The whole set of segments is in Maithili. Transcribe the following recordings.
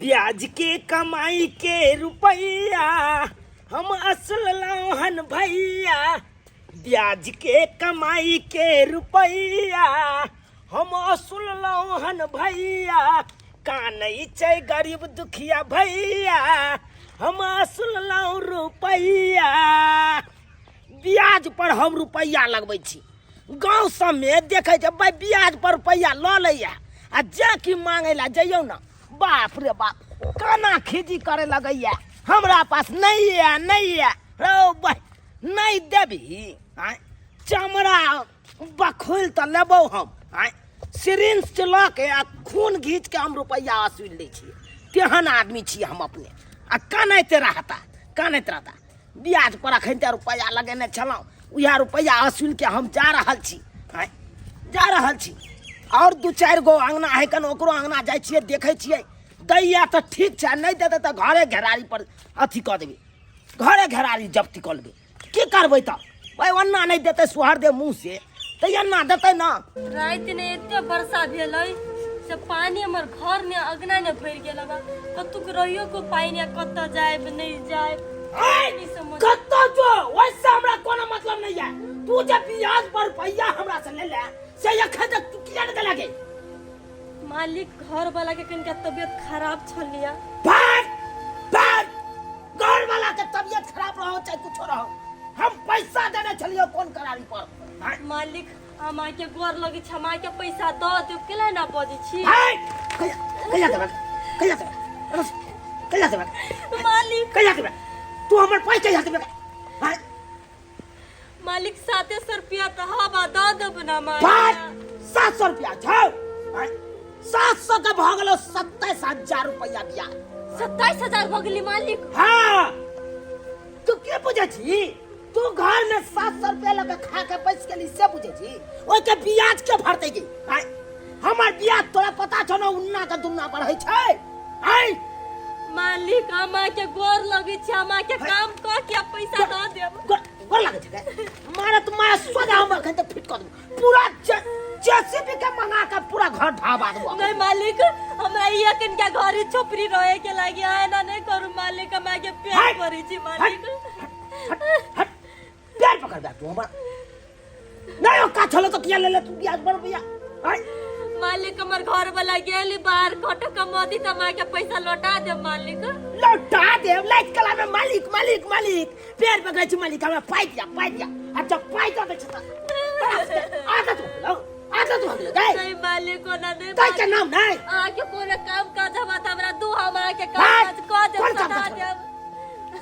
ब्याज के कमाई के रुपैया हम असल लौहन भैया। ब्याज के कमाई के रुपैया हम असल लौहन भैया। कानै छै गरीब दुखिया भैया हम असल लौ रुपैया। ब्याज पर हम रुपैया लगबै छी। गाँव सबमे देखै छै भाइ ब्याज पर रुपैआ लऽ लैया आ जे कि मांगै लए जइयौ ने, बाप रे बाप काना खीजी करे लगैया, हमरा पास नहीं है नहीं है। रौ भाइ नहीं देबही आँय, चमड़ा बखोल तऽ लेबौ हम आँय, सिरिंज लऽ के आ खून घीच के हम रुपैआ वसूल लै छियै। तेहन आदमी छियै हम अपने। आ कानैत रहता कानैत रहता। ब्याज पर अखन तऽ रुपैआ लगेने छलहुँ, उएह रुपैआ वसूल के हम जा रहल छी आँय, जा रहल छी। और दू चारि गो अङ्गना है कन, ओकरो अङ्गना जाइ छियै, देखै छियै, दैया तऽ ठीक छै, नहि देतै तऽ घरे घेरारी पर अथी कऽ देबै, घरे घेरारी जब्ती कऽ लेबै। की करबै तऽ भाइ, ओन्ना नहि देतै सोहर दे मुँह से तऽ एन्ना देतै ना। राति ने एते वर्षा भेलै से पानी हमर घर ने अगना ने भरि गेल बा, कतुक रहियो को पानि आ कतऽ जायब नहि जायब नहीं समझ। कतऽ जो वैसे हमरा कोनो मतलब नहीं है। तू जे ब्याज पर रुपैया हमरा से ले ले से एखन तक तू किया नहीं देलक? मालिक घर वाला के कनिका तबियत खराब छलिया। भाग भाग, घर वाला के तबियत खराब रहो चाहे कुछो रहो, हम पैसा देने छलियो कोन करारी पर? हाँ? मालिक हम के गोर लगे छै, हम के पैसा दऽ देब, केला ना बजै छी? हाय कहिया कहिया देबक, कहिया देबक, कहिया देबक? मालिक कहिया देबक तू हमर पाइ, कहिया देबक? हाय मालिक 700 रुपया तऽ हवा दऽ देब ना मालिक। पाँच 700 रुपया छौ, 700 के भऽ गेलो 27,000 रुपया ब्याज। 27,000 भऽ गेली मालिक? हाँ तू के बुझै छी, तू घर में 700 रुपया लऽ के खा के बैस गेली से बुझै छी? ओहिके ब्याज के भरतै गे? आँय, हमर ब्याज तोरा पता छौ ने उन्ना के दुन्ना बढ़ै छै? आँय मालिक हम के गोर लगै छी, हम के काम कऽ के पैसा दऽ देब। गोर लगै छै गे? मारत मारा सोजा हम अखन तक फिट कऽ देबो पूरा। जेसीबी के मंगा के पूरा घर ढाबा देबो। नहीं मालिक हमरा ई कनिका घरे छोपरी रहे के लागी, एना नहीं करू मालिक, हम के प्यार हट! करै छी मालिक। हट हट, पैर पकड़ बे तू हमर। नहीं ओ का छलो तो किया ले ले तू ब्याज पर रुपया? आय मालिक हमर घर वाला गेली बाहर खट कमौती त हमरा के पैसा लौटा दे मालिक। लौटा दे लाइट कला में मालिक मालिक मालिक पैर पकड़ै छी मालिक, हमरा पाइ दिया पाइ दिया। आ जब पाइ दऽ दै छै तऽ तोरा सबके आदत भऽ गेलौ, आदत भऽ गेलौ गै। नहीं मालिक कोना नहीं दै के नाम नहीं। अहाँ के कोनो काम काज हवा त हमरा दू, हम अहाँ के काम हट! काज कऽ देब, कोन काम सधा काज देब।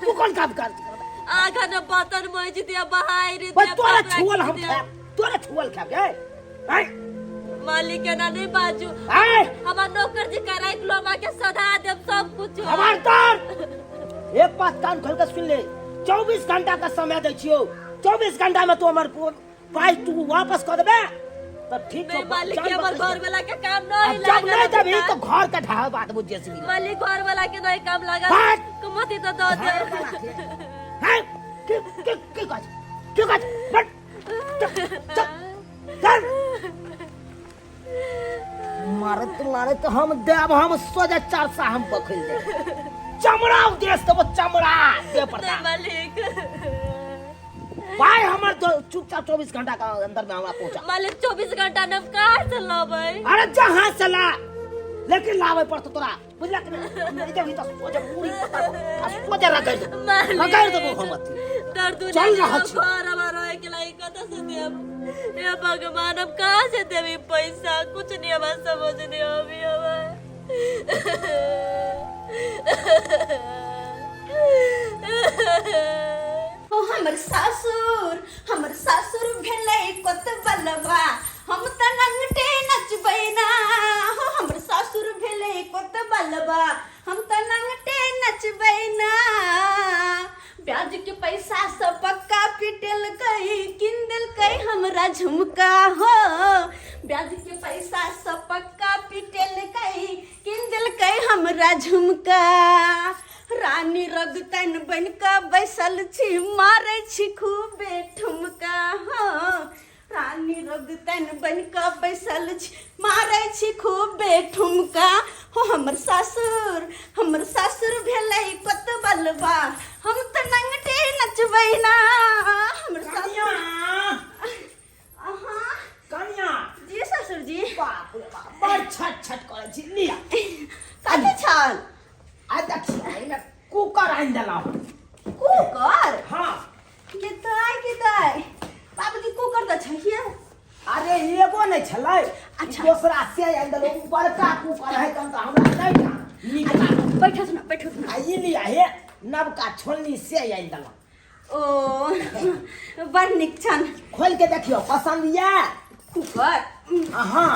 तू कोन काम काज करबै? आगा न बर्तन मजि दिया बहारि बस दिया, तोरा कपड़ा छुअल हम खींच दिया। खायब, तोरा छुअल खायब गै। आँय मालिक एना नहीं बाजू, आँय हमार नौकर जी का राख लो, हमरा के सधा देब सब कुछ। खबरदार, एक बात कान खोल के सुन ले, 24 घंटा का समय दै छियौ, 24 घंटा में तू हमर पाइ तू वापस कऽ देबे तऽ ठीक छौ। नहीं मालिक जान हमर बचै घर छै। वाला के काम आ नहीं जब लागल नहीं देबही अभी तो घर के ढाह बात बुझ जेसीबी। मालिक घर वाला के नहीं काम लागल, हट! कमती तो दऽ घर वाला दे। के। हैं? की की की कहै छी? की कहै छी? हट! चल, चल, चल। मारत मारत हम देब, हम सोझे चारसा हम बखल देब, चमड़ा उदेस देबो, चमड़ा दे पड़ता। नहीं मालिक भाई हमर तो चुपचाप 24 घंटा का अंदर में हमरा पहुंचा। मालिक 24 घंटा न कहाँ से लाबै? अरे जहां से ला, लेकिन लावे पड़तो तोरा, बुझलक ने? नहीं देबही तो सोझे पूरी पता आ सोझे रगड़ देबो, मालिक रगड़ देबो हम अथी। दर्द चल रहल छी। घर हमार रहे के लायक कतऽ से देब? हे भगवान अब कहाँ से देबी पैसा? कुछ नहीं हमरा समझ नहीं अभी हमार। ओ हमर सासुर, हमर सासुर भेलै कोतबलवा, हम तऽ नंगटे नचबै ना। हो हमर सासुर भेलै कोतबलवा, हम तऽ नंगटे नचबै ना। ब्याज के पैसा सब पक्का पिटेलकै, किन देलकै हमरा झुमका। हो ब्याज के पैसा सब पक्का पिटेलकै, किन देलकै हमरा झुमका। रानी रगतन बन कऽ बैसल छी, मारै छी खूबे ठुमका। हँ रानी रगतन बन कऽ बैसल छी, मारै छी खूबे ठुमका। हो हमर सासुर, हमर सासुर भेलै कोतबलबा, हम तऽ नंगटे नचबै ना। हमर कनिया सासुर। अहाँ कनिया। जी ससुर जी। बाप रे बाप, बड़ छट छट करै छी। लिया। कथी छल? आ देखियौ, एहिमे कुकर आनि देलहुँ। कुकर? हाँ। केतै केतै बाबूजी, कुकर तऽ छैहे। अरे एगो नहि छलै। अच्छा। दोसरा से आनि देलहुँ। ओ बड़का कुकर है तहन तऽ हमरा नहि नीक लागल। बैठो ना, बैठो ना। आ ई लिया हे, नवका छोलनी से आनि देलहुँ। ओ, बड़ नीक छन। खोलि के देखियौ, पसन्द यऽ? कुकर? हाँ,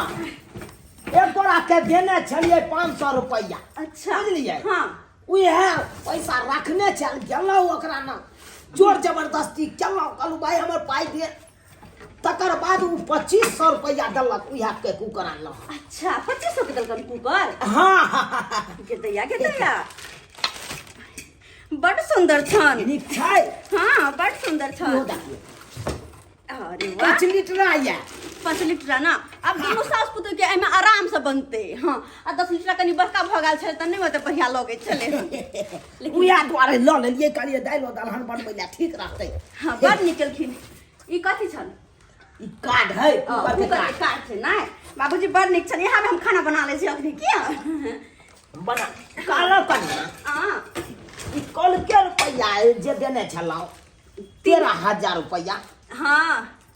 एक गोरा के देने छलियै 500 रुपैआ। अच्छा। बुझलियै? हाँ। उएह पैसा रखने छल। गेलहुँ ओकरा ने जोर जबरदस्ती केलहुँ, कहलहुँ भाय हमर पाइ दे। तकर बाद ओ 2500 रुपैआ देलक, उएह के कुकर आनलहुँ। अच्छा, 2500 के देलकन कुकर? हाँ। के दैया, के दैया, बड़ सुंदर छन। नीक छै? हाँ, बड़ सुंदर इहो छन। देखियौ। अरे वाह! 5 लीटर यऽ। 5 लीटर ना, आब दुनू सास पुतोह के एहिमे आराम से बनते। हाँ, आ 10 लीटर कनि बड़का भऽ गेल छलै तऽ नहि ओते बढ़िया लगै छलै हन। लेकिन उएह दुआरे लऽ लेलियै, कहलियै दालि दलहन बनबै लए ठीक रहतै। हाँ, बड़ नीक केलखिन। ई कथी छल? ई कार्ड है, कुकर के। कुकर के कार्ड। कार्ड छै नहि बाबूजी, बड़ नीक छल। यहाँ हम खाना बना लै छी अखनी किया। बना। कहलहुँ कनिया, आ ई कलके रुपैआ जे देने छलहुँ 13,000 रुपैआ,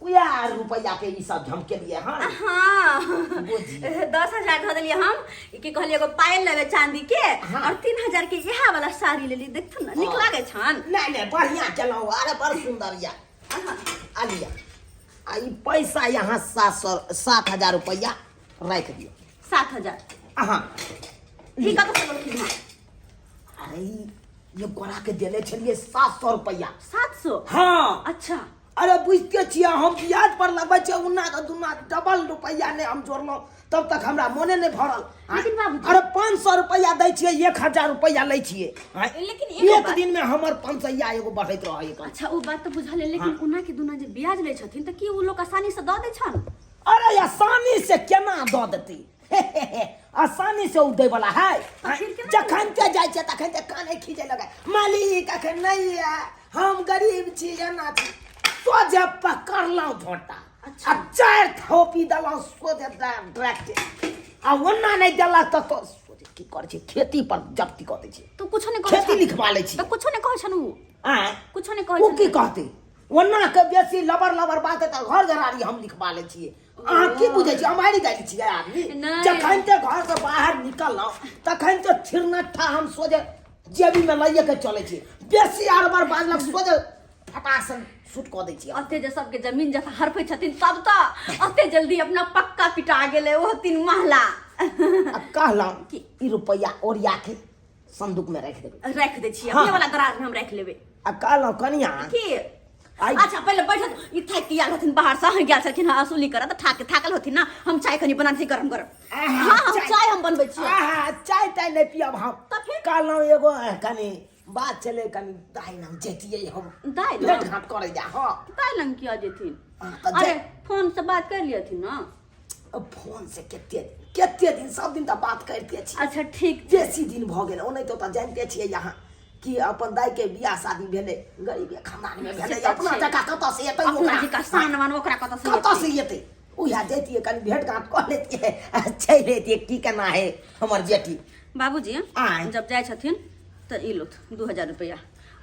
उएह रुपैआ के ई सब झमकेलियै हँ। हाँ। बुझी। 10,000 धऽ देलियै हम। ई की कहलियै, एगो पायल लेबै चांदी के। और 3,000 के इएह वाला साड़ी लेली। देखथुन ने, नीक लागै छन? नहि नहि, बढ़िआँ केलहुँ। अरे बड़ सुन्दर यऽ। आ लिअ, आ ई पैसा यहाँ 700, 7,000 रुपैआ राखि दियौ। 7,000? अहाँ। ई कतऽ से लेलखिन हँ? अरे ई ये गोरा के देने छलियै 700 रुपैआ। 700? हाँ। अच्छा। अरे बुझिते छियै, हम ब्याज पर लगबै छियै उन्ना के दुन्ना डबल रुपैआ नहि हम जोड़लहुँ तब तक हमरा मोने नहि भरल। लेकिन बाबूजी- अरे 500 रुपैआ दै छियै, 1000 रुपैआ लै छियै। आँय? लेकिन एगो एक बात- दिन में हमर 500 एगो बढ़ैत रहै एकर। अच्छा, ओ बात तऽ बुझल है, लेकिन ओना के दुना जे ब्याज लै छथिन तऽ की ओ लोग आसानी से दऽ दै छन? अरे आसानी से केना दऽ देती? आसानी से ओ दै वाला है? तऽ फिर केना? जखन ते जाइ छै तखन ते काने खींचे लगे, मालिक अखन नहीं है, हम गरीब छी, एना छी। सोझे पकड़लहुँ झोंटा आ चारि थोपी देलहुँ सोझे डायरेक्ट। आ ओना नहि देलक तऽ तो सोझे की करै छै, खेती पर जब्ती कऽ दै छै। तऽ कुछो नहि कहै खेती छन? लिखवा लै छी। तऽ कुछो नहि कहै छन ओ? आँय? कुछो नहि कहै ओ छन? की कहतै? ओना के बेसी लबर लबर बात है तऽ घर घरारी हम लिखवा लै छियै। अहाँ की बुझै छियै, हम हारि गेल छियै आदमी? नहि। जखन ते घर से बाहर निकललहुँ तखन ते छिरनट्ठा हम सोझे जेबी में लइए के चलै छी। बेसी आर बार बाजलक, सोझे फटाक से शूट कऽ दै छियै। अते जे सबके जमीन जथा हरफै छथिन तब तऽ अते जल्दी अपना पक्का पिटा गेलै ओहो तीन महला। आ कहलहुँ की? ई रुपैआ ओरिया के संदूक में राखि देबै। राखि दै छियै। हाँ। अपने वाला दराज में हम राखि लेबै। आ कहलहुँ कनिया, की? आई- अच्छा, पहिले बैठत। ई थाकि के आयल हथिन बाहर से, गेल छलखिन हँ असूली करऽ, तऽ थाक थाकल होथिन ना। हम चाय कनि बना दै छी गरम गरम। आहा, हाँ, हम चाय- चाय हम बनबै छियै। आहा, चाय ताय नहि पियब हम। तऽ फिर? कहलहुँ एगो कनि बात छलै, कनि दाइ लग जैतियै हम। दाइ लग? भेट घाट करै जा, हाँ। दाइ लग किया जेथिन? हाँ, तऽ अरे फोन से बात कर लियथिन ना। अब फोन से कते कते दिन, सब दिन तऽ बात करिते छी। अच्छा, ठीक छै। बेसी दिन भऽ गेल। ओनाहितो तऽ जानिते छियै यहाँ कि अपन दाइ के बियाह शादी भेलै, गरीबे खानदान में भेलै। से तऽ अपना छै। जकाँ कतऽ से एतै अपना ओकरा? जकाँ शान मान ओकरा कतऽ से कतऽ एतै? से एतै? उएह जैतियै, कनि भेट घाट कऽ लेतियै आ चलि अयतियै। की केना है हमर जेठी? बाबूजी। आँय? जब जाइ छथिन तऽ ई लोथ 2000 रुपैआ,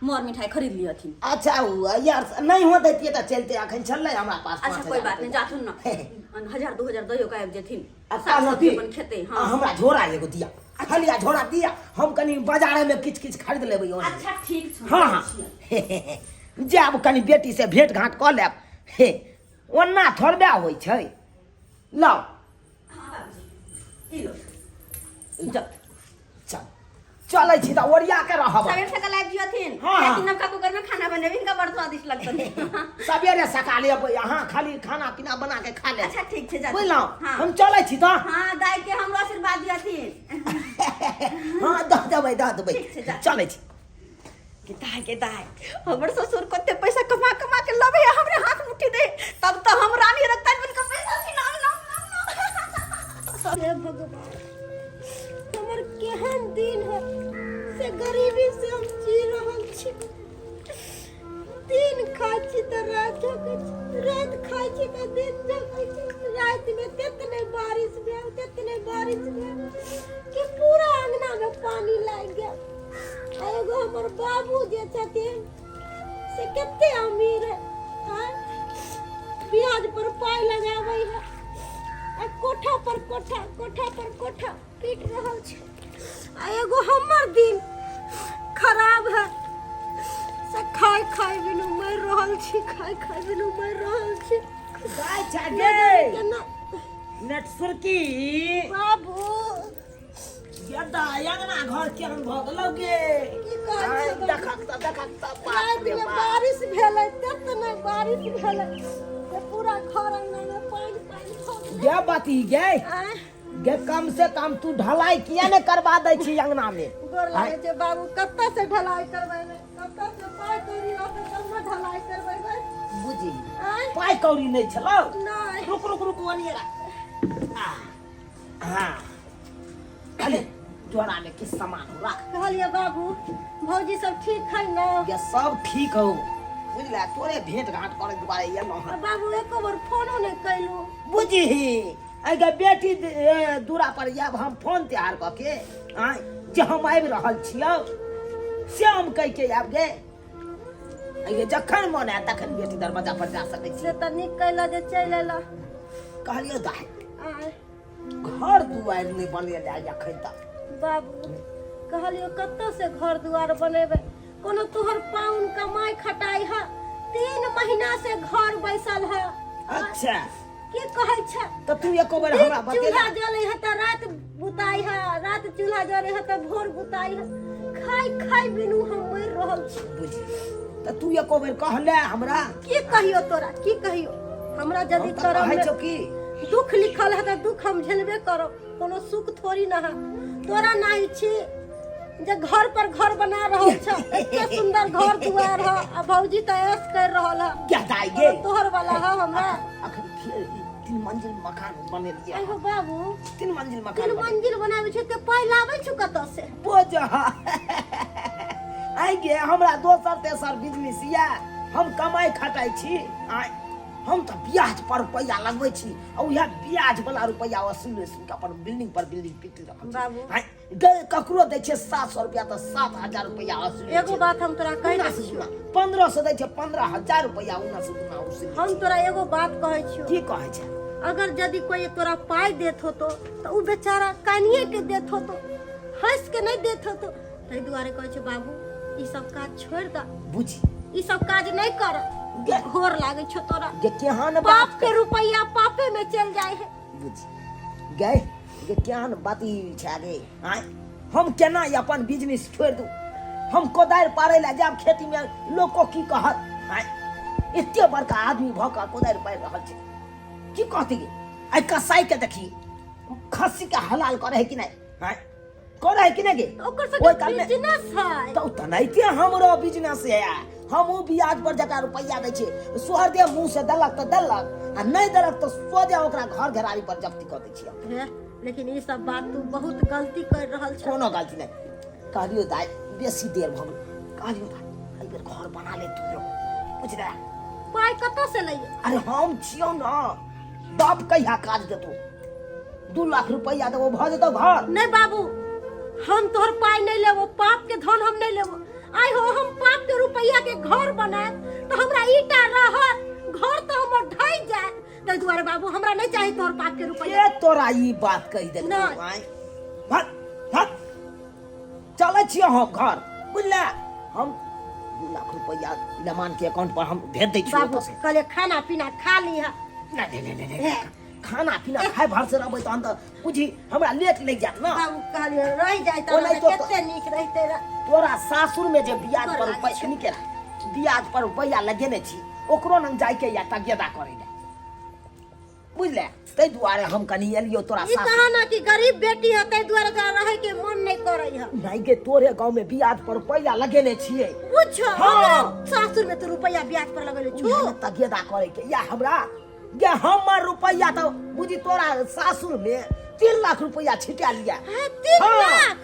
मर मिठाई खरीद लियथिन। अच्छा, ओ यार नहि हो दैतियै तऽ चलते। अखन छलै हमरा पास अच्छा, 5,000 कोई बात नहीं, रुपैआ। जाथुन ना, हजार 2000 दइयो के आबि जेथिन। आ साग कहलहुँ सब्जी की, अपन खेतै। आ हाँ। हमरा झोरा एगो दिया, खलिया झोरा दिया, हम कनि बाजारे में किछु किछु खरीद लेबै ओनहि। अच्छा, ठीक छै। हाँ हाँ, जायब कनि बेटी से भेंट घाट कऽ लेब। हे, ओना थोड़बे होइ छै, लाउ। हाँ बाबूजी, ई लो, जाउ। चल, चलै छी तऽ ओरिया के रहब। सवेर सकाल आबि जियथिन। हाँ। कियाकि नवका कुकर में खाना बनेबी, हिनका बड़ स्वादिष्ट लगतनि। सवेरे सकाले अबै, अहाँ खाली खाना पीना बना के खा ले। अच्छा, ठीक छै, जाथुन। बुझलहुँ? हाँ। हम चलै छी तऽ। हाँ, दाइ के हमरो आशीर्वाद दियथिन। हाँ, दऽ देबै, दऽ देबै। ठीक छै, जा। चलै छी। गे दाय, गे दाय, हमर ससुर कते पैसा कमा कमा के लबे हमरे हाथ मुट्ठी दे, तब तो हम रानी रतन बन के पैसा छी। नाम नाम नाम। हे भगवान, हमर केहन दिन है से गरीबी से हम जी रहल छी। दिन खाइ छी तऽ राति जगै छी, राति खाइ छी तऽ दिन जगै छी। रातिमे तेतने बारिश भेल, तेतने बारिश भेल कि पूरा अंगनामे पानी लागि गेल। आ एगो हमर बाबू जे छथिन से कते अमीर है, आँय? ब्याज पर पाइ लगाबै है आ कोठा पर कोठा, कोठा पर कोठा पीट रहल छै। आ एगो हमर दिन खराब है से खाय खाय बिनु मरि रहल छी, खाय खाय बिनु मरि रहल छी। गाय छा नहि गे जाने केना। नेट सुरकी। बाबू। यदा अंगना घर केहन भऽ गेलौ गे? की कहै आइ छै बाबू? देखक तऽ, देखक तऽ, बाप राति रे मे बाप। बारिश भेलै, तेतने बारिश भेलै से पूरा घर अंगना मे पानि पानि भऽ गेलै। गे बाती गे। आँय? गे कम से कम तू ढलाई किया ने करवा दै छी अंगना में? गोर लागै छै बाबू। कतऽ से ढलाई करबेबै? कतऽ से पाइ कौड़ी रहतै तब ने ढलाई करबेबै? बुझी। आँय? पाइ कौड़ी नहि छलौ? नहि। रुक रुक रुक, ओनिए राख। आ, हाँ, अरे जोड़ा में किछु सामान हो, राख। कहलियै बाबू, भौजी सब ठीक है ने? ये सब ठीक हो, बुझला? तोरे भेंट घाट करे दुआरे एलहुँ हन। बाबू, एको बेर फोनो नहि कैलू। बुझही, एहि बेटी दूरा पर आयब हम फोन तैयार कऽ के, आँय, जे हम आबि रहल छियौ से हम कहि के आयब गे। एहि जखन मन आयत तखन बेटी दरवाजा पर जा सकै छी। से तऽ नीक कैला जे चलि अयला। कहलियौ दाइ, आँय? घर दुआरि नहि बनेले अखन तक। बाबू, कहलियो कतऽ से घर दुआर बनेबै? कोनो तोहर पाहुन कमाइ खटाइ है? 3 महीना से घर बैसल है। अच्छा। की कहै छै? तऽ तू एको बेर हमरा दिन बतेला? चूल्हा जले है तऽ रात बुताई है, रात चूल्हा जले है तऽ भोर बुताई है। खाइ खाइ बिनु हम मरि रहल छी। बुझी, तऽ तू एको बेर कहले हमरा? की कहियो तोरा, की कहियो? हमरा हम यदि तऽ करम कहै में छौ की दुख लिखल है तऽ दुख हम झेलबे करब, कोनो सुख थोड़ी ना है। तोरा नाही छी जे घर पर घर बना रहल छ, एते सुंदर घर दुआर है आ भौजी तऽ ऐश कर रहल है। क्या दाइ गे? तोहर वाला है हमरा। अखन फेर 3 मंजिल मकान बनेलियै। आइ हो बाबू। 3 मंजिल मकान। 3 मंजिल बनाबै छै ते पाइ लाबै छु कतऽ से? बोझ आइ गे, हमरा दोसर तेसर बिजनेस या, हम कमाइ खटाइ छी। आइ हम तऽ ब्याज पर रुपैआ लगबै छी आ उएह ब्याज वाला रुपैआ वसूल वसूल के अपन बिल्डिंग पर बिल्डिंग पीट रहल छी। बाबू। आइ गे, ककरो दै छियै 700 रुपैआ तऽ 7000 रुपैआ वसूल लै एगो छियै। बात हम तोरा कहि उना दै से छियौ। दुना 1500 दै छै, 15,000 रुपैआ उना से दुना वसूल लै हम छियै। तोरा एगो बात कहै छियौ। की कहै छै? अगर यदि कोई तोरा पाइ देत होतो तऽ उ बेचारा कानिए के देत होतो, हंस के नहि देत होतो। ताहि दुआरे कहै छै बाबू, ई सब काज छोड़ि दे। बुझी। ई सब काज नहि कर, घोर लागै छौ तोरा। गे केहन बाप बात के रुपैया पापे में चल जाए है। बुझी गए, गे केहन बात ई छै गे? आँय, हम केना ई अपन बिजनेस छोड़ि दू? हम कोदारि पारै लए जायब खेतीमे, लोको की कहत? आँय, एते बड़का आदमी भऽ कऽ कोदारि पारि रहल छै, की कहती गे? आइ कसाई के देखी, खस्सी के हलाल करे है कि नहि? आँय, करे है कि नहि गे? ओकर ओहि सबके कालमे बिजनेस है। तऽ तेनाहिते हमरो बिजनेस है। हम ओ ब्याज पर जकरा रुपैआ दै छियै, सोहरदे मुँह से देलक तऽ देलक आ नहि देलक तऽ सोझे ओकरा घर घेरारी पर जब्ती कऽ दै छियै। हे, लेकिन ई सब बात तू बहुत गलती कर रहल छ। कोनो गलती नहि। कहलियौ दाइ, बेसी देर भऽ गेल। कहलियौ दाइ, एहि बेर घर बना ले तू, बुझले? पाइ कतऽ से लैये? अरे हम छियौ ने, बाप कहिया काज देतौ? 2 लाख रुपैआ देबो, भऽ जेतौ घर। नहीं बाबू, हम तोहर पाइ नहीं लेबो, पाप के धन हम नहीं लेबो। आइ हो, हम पाप के रुपैया के घर बनायब तो हमरा ईटा रहत, घर तो हमर ढहि जायत। ताहि दुआरे बाबू, हमरा नहीं चाही तोहर पाप के रुपैया। के तोरा ई बात कहि देलकौ? नहि। आँय, भाग भाग, चलै छियौ हम घर, बुझले? हम 2 लाख रुपैआ लेमान के अकाउंट पर हम भेज दै छियौ। बाबू, ओतऽ से। कहलियै खाना पीना खा लीह। नहि नहि नहि नहि, खाना पीना खाय भर से रहबै तहन तऽ बुझी हमरा लेट लागि जायत ने। बाबू, कहलियै रहि जाय तऽ ओनाहितो तऽ- कते नीक रहितै रह। तोरा सासुर में जे ब्याज पर गोर लागै रुपैआ निके ब्याज पर रुपैआ लगेने छी, ओकरो नंग जाइके या तगेदा करे ले। बुझले ताहि दुआरे हम कनि एलियो तोरा ई साथ कहा ना कि गरीब बेटी है ताहि दुआरे तोरा रहे के मन नहीं करे है नहीं के तोरे गांव में बियाज पर रुपया लगेने छियै पूछो हाँ। हमरा सासुर में तो रुपया ब्याज पर लगेले छो उहे ने तगेदा करे के या हमरा ये हमर रुपया तो बुझी तोरा सासुर में 3 लाख रुपया छिटा लिया। हाँ, 3 हाँ। लाख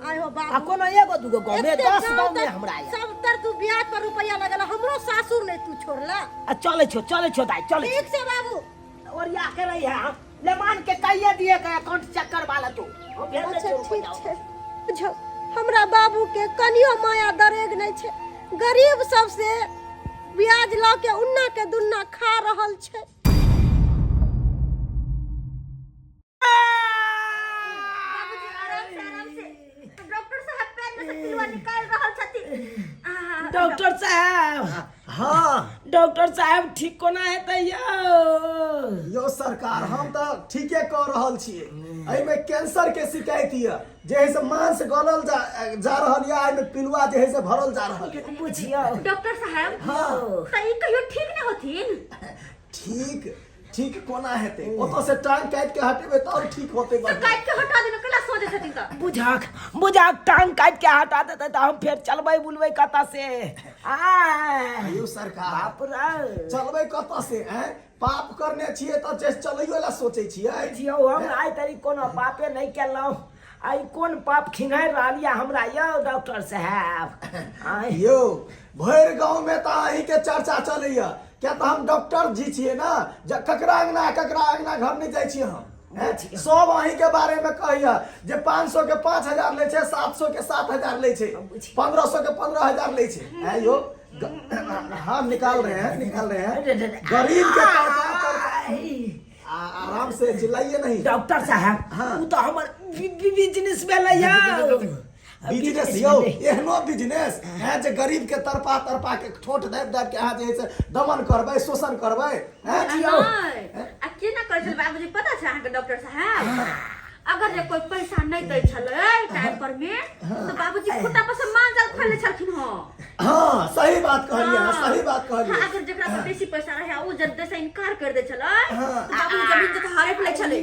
आय हो आ बाबू। कोनो एगो दूगो गाँव में एते 10 गाँव गाँव में तक हमरा आया। सब तर तू ब्याज पर रुपया लगेला, हमरो सासुर नहीं तू छोड़ला। आ चले छो, चले छो दाई, चले। ठीक से बाबू। और या के रही है हम लेमान के कहिए दिए के अकाउंट चेक करवा ले तू, हम भेज दे। अच्छा। छो ठीक रुपया। छै। बुझो हमरा बाबू के कनियो माया दरेग नहीं छै, गरीब सबसे ब्याज लऽ के उन्ना के दुन्ना खा रहल छै। बाबूजी, आराम से, आराम से। डॉक्टर साहब पैर में से पिलुआ निकाल रहल छथिन। आहा, डॉक्टर साहब। हाँ। डॉक्टर साहब, ठीक कोना हेतै यौ? यौ सरकार, हम तऽ ठीके कह रहल छियै। एहिमे कैंसर के शिकायत यऽ, जे है से मांस गलल जा जा रहल यऽ, एहिमे पिलुआ जे है से भरल जा रहल यऽ। बुझियौ। डॉक्टर साहब। हाँ। तऽ ई कहियो ठीक नहि होथिन? ठीक ठीक कोना हेतै? ओतऽ से टांग काटि के हटेबै तऽ आओर ठीक होतै तऽ बढ़िआँ। काटि के हटा दियौ, केला सोचै छथिन तऽ? बुझक बुझक, टांग काटि के हटा देतै तऽ हम फेर चलबै बुलबै कतऽ से आ? यौ सरकार। बाप रे। चलबै कतऽ से? आँय, पाप करने छियै तऽ जे चलैयो लए सोचै छियै। बुझियौ, हम आइ तरी कोनो पापे नहि केलहुँ, आइ कोन पाप खिंगारि रहल यऽ हमरा यौ डॉक्टर साहेब? आँय। यौ, भरि गाँव में तऽ अहीं के चर्चा चलैया, किया तऽ हम डॉक्टर जी छियै ने, जे ककरा अंगना ककरा अंगना घर नहि जाइ छियै हम, हैं? सब अहीं के बारे में कहैया जे 500 के 5000 लै छै, 700 के 7000 लै छै, 1500 के 15,000 लै छै। हैं यौ, हाँ, निकाल रहे हैं, निकाल रहे हैं। गरीब के तड़पा तड़पा आराम से, चिल्लाइए नहीं। डॉक्टर साहब। हाँ। उ तऽ हमर बिजनेस भेलै यौ। बिजनेस यौ, एहनो बिजनेस है जे गरीब के तड़पा तड़पा के ठोट दाबि दाबि के अहाँ जे है से दमन करबै, शोषण करबै, हैं? नहि, आ केना करै छलै बाबूजी, पता छै अहाँके डॉक्टर साहब? अगर जे कोइ पैसा नहि दै छलै टाइम पर में तऽ बाबूजी खुट्टा पर से माल जाल खोलि लै छलखिन हँ। हाँ, सही बात कहलियै अहाँ, सही बात कहलियै। हाँ, अगर जेकरा पर बेसी पैसा रहे आ उ जब से इनकार कर दै छलै तऽ बाबूजी जमीन जथा हड़प लै छलै।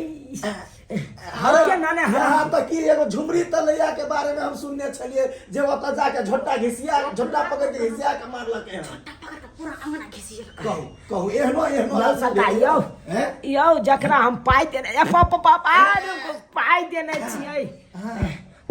हरे केना ने हरे? यहाँ तक कि एगो झुमरी तलैया के बारे में हम सुनने छलियै जे ओतऽ जाके झोटा घिसिया, झोटा पकड़ के घिसिया के मारलकै हन। पकड़ के पूरा अंगना घिसियलकै। कहू कहू, एहनो एहनो यौ सरकार यौ। हैं? यौ, जकरा हम पाइ देने ए, पा पा पा पा, पाइ देने छियै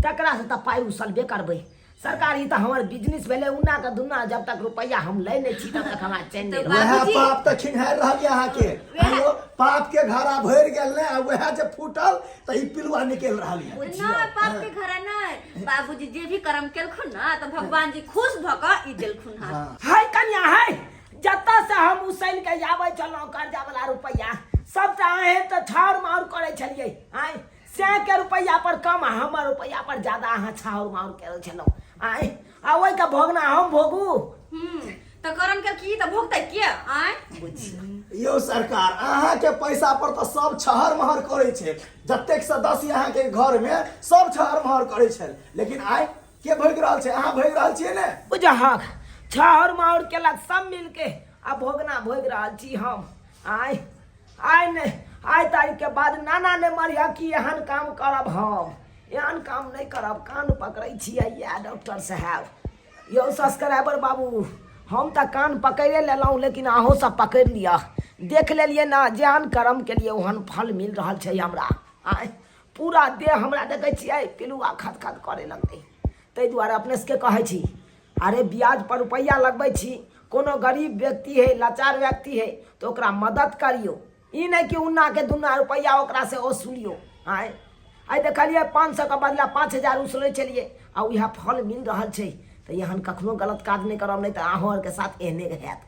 तकरा से तऽ पाइ उसलबे करबै। सरकार, ई तऽ हमर बिजनेस भेलै, उन्ना के दुन्ना। जब तक रुपैआ हम लै नहि छी तब तक हमरा चैन नहि तऽ रहत। वएह बाबूजी। पाप तऽ खिंघारि रहल यऽ अहाँके। आयो पाप के घड़ा भरि गेल ने, आ वएह जे फूटल तऽ ई पिलुआ निकलि रहल यऽ। नहि, पाप के घड़ा नहि, बाबूजी जे भी कर्म केलखुन ना तऽ भगवान जी खुश भऽ कऽ ई देलखुन हँ। हाय कन्या हाय, जतऽ से हम उसैन के आबै छलहुँ कर्जा वाला रुपैआ सबटा अहें तऽ छाउर माउर करै छलियै। आँय, सएह के रुपैआ पर कम आ हमर रुपैआ पर ज्यादा अहाँ छाउर माउर करै छलहुँ। आँय, आ ओहिके भोगना हम भोगू? तऽ कर्म केलखिन तऽ भोगतै के? आँय। यौ सरकार, अहाँके पैसा पर तऽ सब छहर महर करै छै। जतेक सदस्य अहाँके घर में सब छहर महर करै छै, लेकिन आइ के भोगि रहल छै? अहाँ भोगि रहल छियै ने? बुझहक, छाउर माउर केलक सब मिलके आ भोगना भोगि रहल छी हम। आइ आइ नहि, आइ तारीख के बाद नाना ने मरिया कि एहन काम करब हम, एहन काम नहि करब। कान पकड़ै छियै या डॉक्टर साहेब, यौ सब्सक्राइबर बाबू, हम तऽ कान पकड़े लेलहुँ, लेकिन अहूँ सब पकड़ि लिअ। देख लेलियै ने, जेहन कर्म केलियै ओहन फल मिल रहल छै हमरा। आँय, पूरा देह हमरा देखै छियै पिलुआ खद खद करे लगतै। ताहि दुआरे अपने सबके कहै छी, अरे ब्याज पर रुपैआ लगबै छी, कोनो गरीब व्यक्ति है, लाचार व्यक्ति है तऽ ओकरा मदद करियौ। ई नहि कि उन्नाके दुन्ना रुपैआ ओकरासँ वसूलियौ। आँय, आइ देखलियै 500के बदला 5000 उसलै छलियै आ उएह फल मिल रहल छै। तऽ एहन कखनो गलत काज नहि करब, नहि तऽ अहूँ आरके साथ एहने हैत।